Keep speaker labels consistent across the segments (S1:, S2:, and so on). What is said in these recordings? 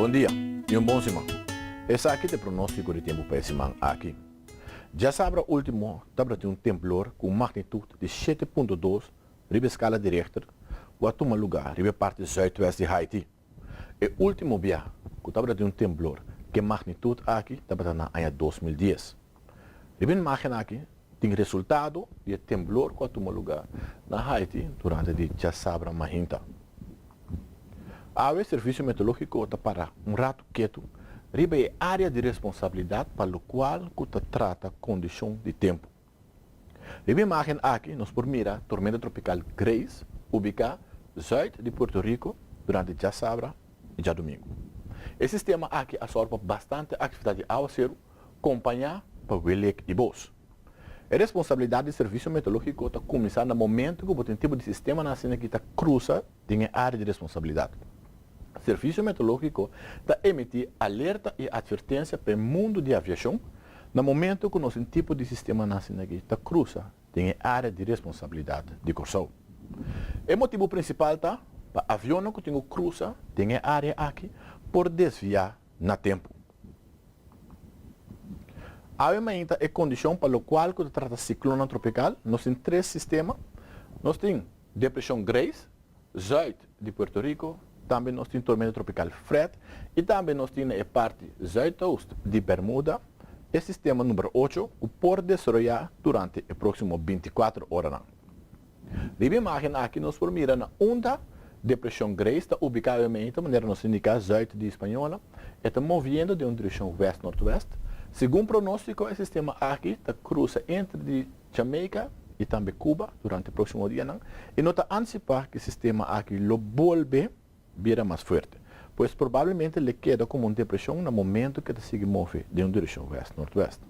S1: Bon dia y un bon siman. Esaki ta e pronostico di tempo pa e siman aki. Djasabra ultimo tabata tin un temblor cu un magnitud di 7.2 riba e scala di Richter cu a tuma luga riba e parti zuidwest di Haiti. E ultimo bia cu tabata tin un temblor cu e magnitud aki tabata na aña 2010. Riba e imagen aki tin resultado di e temblor cu a tuma luga na Haiti durante di djasabra mainta. Awe Servicio Meteorologico ta para un rato ketu riba e area di responsabilidad pa locual cu ta trata condicion di tempo. Riba e imagen aki nos por mira tormenta tropical Grace ubica zuid di Puerto Rico durante djasabra y djadomingo. E sistema aki a sòru pa bastante actividad di awaceru kompañá pa welek i bos. E responsabilidat di Servisio Meteorológiko ta kuminsá na momentu ku bo tin tipo di sistemanan asina ki ta krusa den e área di responsabilidat. Servisio Meteorológiko ta emití alerta i atvertensia pa e mundu di aviashon na momentu ku nos tin tipo di sistemanan asina ki ta krusa den e área di responsabilidat di Kòrsou. E motibu prinsipal ta pa avionnan ku tin ku krusa den e área aki por desviá na tempu. Awe mainta e kondishon pa lokual ku ta trata siklonnan tropikal, nos tin tres sistema, nos tin depreshon Grace, zuid di Puerto Rico, tambe nos tin tormenta tropikal Fred i tambe nos tin na e parti zuidoost di Bermuda e sistema number ocho ku por desaroyá durante e próksimo 24 oranan. Riba e imágen aki nos por mira na unda Depreshon Grace ta ubiká awe-meinta, manera nos indiká zùit di Hispaniola. E ta moviendo den un direkshon wèst-nortwèst. Segun pronóstiko e sistema aki ta krusa entre di Jamaica i tambe Cuba durante e próksimo dianan i no ta antisipá ku e sistema aki lo bolbe bira mas fuerte. Pues probablemente le keda komo un depreshon na momento ku e ta sigui move den un direkshon wèst-nortwèst.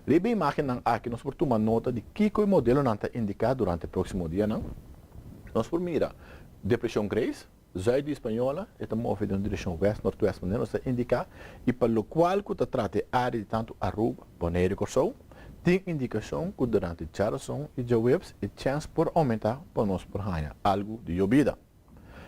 S1: Riba e imágennan aki nos por tuma nota di kiko e modelonan ta indiká durante e próksimo dianan. Nos por mira Depreshon Grace, zùit di Hispaniola, e ta move den un direkshon wèst-nortwèst manera nos ta indiká i pa lokual ku ta trata e área di tantu Aruba, Boneiru i Kòrsou, tin indikashon ku durante djarason i djaweps e chèns por oumentá pa nos por haña algu di yobida.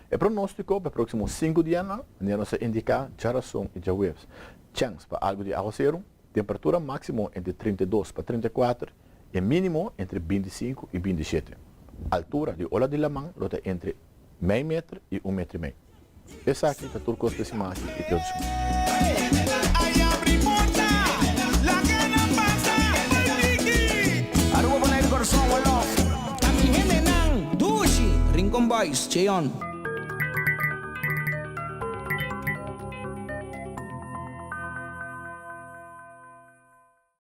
S1: E pronóstiko pa e próksimo sinku dianan, manera nos a indiká djarason i djaweps, chèns pa algu di awaseru, temperatura máksimo entre 32 pa 34 i mínimo entre 25 i 27. Altura di ola di laman lo ta entre mei meter i un meter i mei. Esaki ta tur kos pa e siman aki i te otro siman.
S2: Aruba Bonaire Corazon One Love. Ta mi hendenan dushi Rincon Boys Cheon.